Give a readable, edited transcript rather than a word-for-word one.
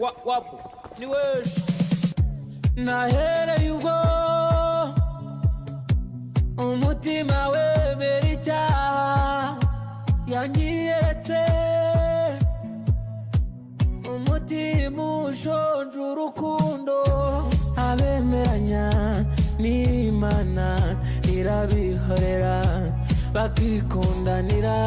Wapo ni wewe. Nahereye ubwo umutima wemera icyaha yanyiyeretse, umutima ushonje urukundo. Abemeranya n'Imana irabihorera bakikundanira.